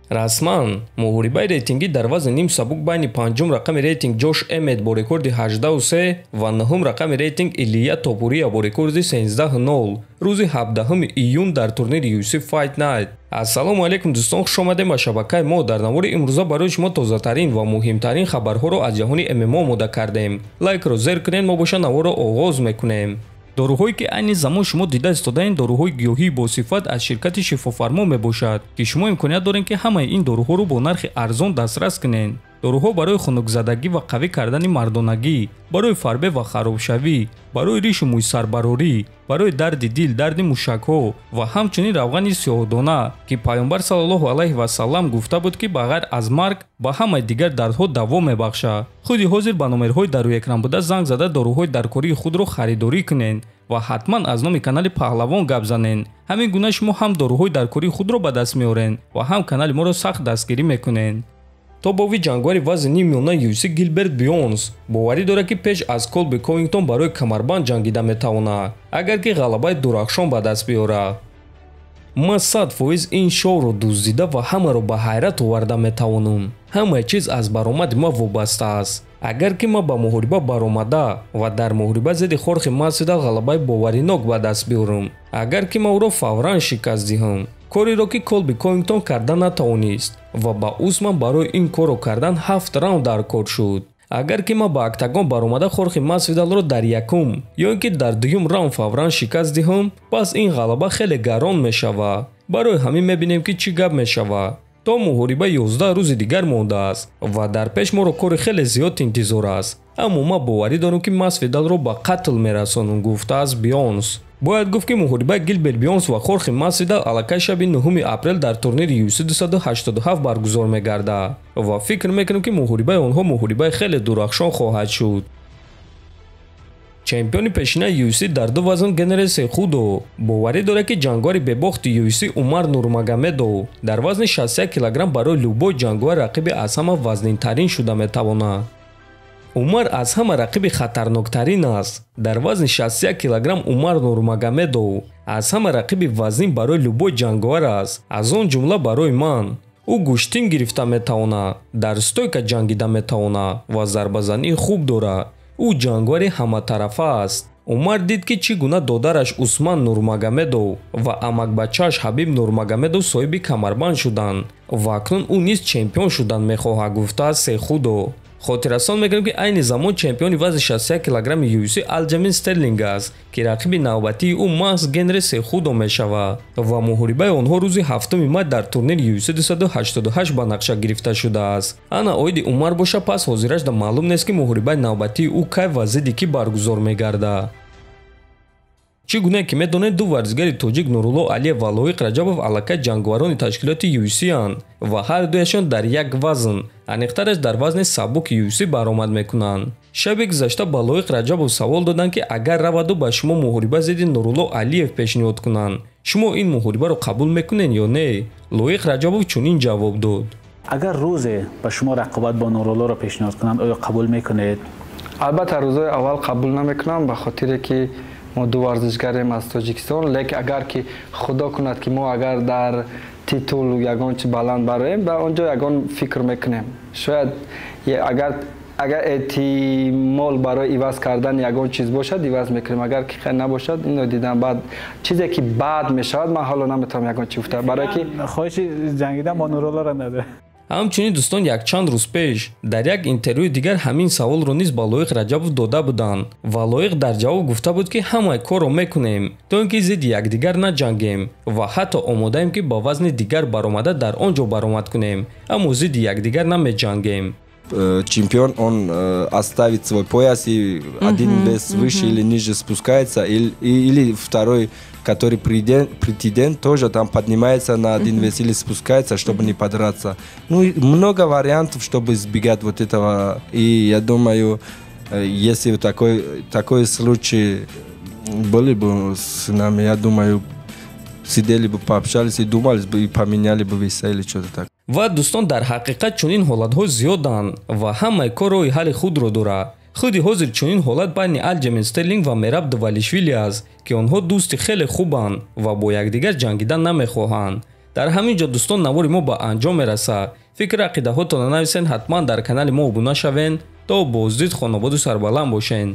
Расман муҳорибаи рейтингӣ дар вазни ним сабук байни панҷум рақами рейтинг Ҷош Эммет бо рекорди 18-3 ва нуҳум рақами рейтинг Илия Топурия бо рекорди 13-0 рӯзи 17 июн дар турнири UFC Fight Night. Ассалому алайкум, дӯстон, хуш омадем ба шабакаи мо. Дар навори имрӯза барои шумо тозатарин ва муҳимтарин хабарҳоро аз ҷаҳони ММА омода кардем. Лайкро зер кунед, мо боша наворро оғоз мекунем. Доруҳое ки айни замон шумо дида истодаед, доруҳои гиёҳии босифат аз ширкати Шифофармо мебошад, ки шумо имконият доред, ки ҳамаи ин доруҳоро бо нархи арзон дастрас кунед. Доруҳо барои хунукзадагӣ ва қавӣ кардани мардонагӣ, барои фарбе ва харобшавӣ, барои ришу мӯйсарбарорӣ, барои дарди дил, дарди мушакҳо ва ҳамчунин равғани сиёҳдона, ки Пайғамбар саллаллоҳу алайҳи васаллам гуфта буд, ки ба ғайр аз марг ба ҳамаи дигар дардҳо даво мебахшад. Худи ҳозир ба номерҳои дар рӯи экран буда занг зада, доруҳои даркории худро харидорӣ кунед ва ҳатман аз номи канали Паҳлавон гап занед. Ҳамин гуна шумо ҳам доруҳои даркории худро ба даст меоред ва ҳам канали моро сахт дастгирӣ мекунед. Тобови ҷангвари вазни ниммиёна UFC Гилберт Бионс боварӣ дорад, ки пеш аз Колби Ковингтон барои камарбанд ҷангида метавонад, агар ки ғалабаи дурахшон ба даст биёрад. Ман 100% ин шоуро дуздида ва ҳамаро ба ҳайрат оварда метавонам. Ҳамаи чиз аз баромади ман вобаста аст. Агар ки ман ба муҳориба баромада ва дар муҳориба зидди Хорхе Масвидал ғалабаи боваринок ба даст биёрам, агар ки ман ӯро фавран шикаст диҳам, кореро ки Колби Ковингтон карда натавонист ва ба Усман барои ин корро кардан ҳафт раунд дар кор шуд. Агар ки ман ба октагон баромада, Хорхе Масвидалро дар якум ё ин ки дар дуюм раунд фавран шикаст диҳам, пас ин ғалаба хеле гарон мешавад. Барои ҳамин мебинем, ки чӣ гап мешавад. То муҳориба 11 рӯзи дигар мондааст ва дар пеш моро кори хеле зиёд интизор аст, аммо ман боварӣ дорам, ки Масвидалро ба қатл мерасонам, гуфтааст Бионс. Бояд гуфт, ки муҳорибаи Гилберт Бионс ва Хорхе Масвидал аллакай шаби 9 апрел дар турнири UFC 287 баргузор мегардад ва фикр мекунем, ки муҳорибаи онҳо муҳорибаи хеле дурахшон хоҳад шуд. Чемпиони пешинаи UFC дар ду вазн Генри Сехудо боварӣ дорад, ки ҷангвари бебохти UFC Умар Нурмагомедов дар вазни 61 килограмм барои любой ҷангвар рақиби аз ҳама вазнинтарин шуда метавонад. Умар аз ҳама рақиби хатарноктарин аст. Дар вазни 61 килограмм Умар Нурмагомедов аз ҳама рақиби вазнин барои любой ҷанговар аст, аз он ҷумла барои ман. Ӯ гӯштин гирифта метавонад, дар стойка ҷангида метавонад ва зарбазании хуб дорад. Ӯ ҷангвари ҳаматарафа аст. Умар дид, ки чӣ гуна додараш Усман Нурмагомедов ва амакбачааш Ҳабиб Нурмагомедов соҳиби камарбанд шуданд ва акнун ӯ низ чемпион шудан мехоҳад, гуфтааст Сехудо. Хотиррасон мекунем, ки айни замон чемпиони вазни 61 килограмми UFC Алҷамин Стерлинг аст, ки рақиби навбатии ӯ маҳз Генри Сехудо мешавад ва муҳорибаи онҳо рӯзи 7 май дар турнири UFC 288 ба нақша гирифта шудааст. Ана оиди Умар боша, пас ҳозирашда маълум нест, ки муҳорибаи навбатии ӯ кай ва зидди кӣ баргузор мегардад. Чӣ гуна ки медонед, ду варзигари тоҷик Нурулло Алиев ва Лоиқ Раҷабов аллакай ҷанговарони ташкилоти UFC-анд ва ҳар дуяшон дар як вазн, аниқтараш дар вазни сабуки UFC баромад мекунанд. Шаби гузашта ба Лоиқ Раҷабов савол доданд, ки агар раваду ба шумо муҳориба зидди Нурулло Алиев пешниҳод кунанд, шумо ин муҳорибаро қабул мекунед ё не? Лоиқ Раҷабов чунин ҷавоб дод: Агар рӯзе ба шумо рақобат бо Нуруллоро пешниҳод кунанд, оё қабул мекунед? Албатта, рӯзои аввал қабул намекунам, ба хотире ки мо ду варзишгарем аз Тоҷикистон. Лекин агар ки Худо кунад, ки мо агар дар титул ягон чи баланд бароем, ба он ҷо ягон фикр мекунем. Шояд агар эҳтимол барои иваз кардан ягон чиз бошад, иваз мекунем. Агар ки хел набошад, ино дидан баъд, чизе ки баъд мешавад, ман ҳоло наметавонам ягон чи гуфта, барое ки Хоҳиши ҷангидан бо Нуруллоро надоред? Ҳамчунин, дӯстон, якчанд рӯз пеш дар як интервюи дигар ҳамин саволро низ ба Лоиқ Раҷабов дода буданд ва Лоиқ дар ҷавоб гуфта буд, ки ҳамаи корро мекунем, то ин ки зидди якдигар наҷангем ва ҳатто омодаем, ки ба вазни дигар баромада, дар он ҷо баромад кунем, аммо зидди якдигар намеҷангем. Чемпион, он оставит свой пояс и один вес выше или ниже спускается, или второй, который претендент, тоже там поднимается на один вес или спускается, чтобы не подраться. Ну, много вариантов, чтобы избегать вот этого. И я думаю, если такой случай были бы с нами, я думаю, сидели бы, пообщались и думали бы, и поменяли бы веса или что-то так. Ва дӯстон, дар ҳақиқат чунин ҳолатҳо зиёданд ва ҳамаи кор роҳи ҳалли худро дорад. Худи ҳозир чунин ҳолат байни Алҷамин Стерлинг ва Мераб Двалишвили аст, ки онҳо дӯсти хеле хубанд ва бо якдигар ҷангидан намехоҳанд. Дар ҳамин ҷо, дӯстон, навори мо ба анҷом мерасад. Фикр ақидаҳотонро нависен, ҳатман дар канали мо обуна шавен. То боздид, хонободу сарбаланд бошен.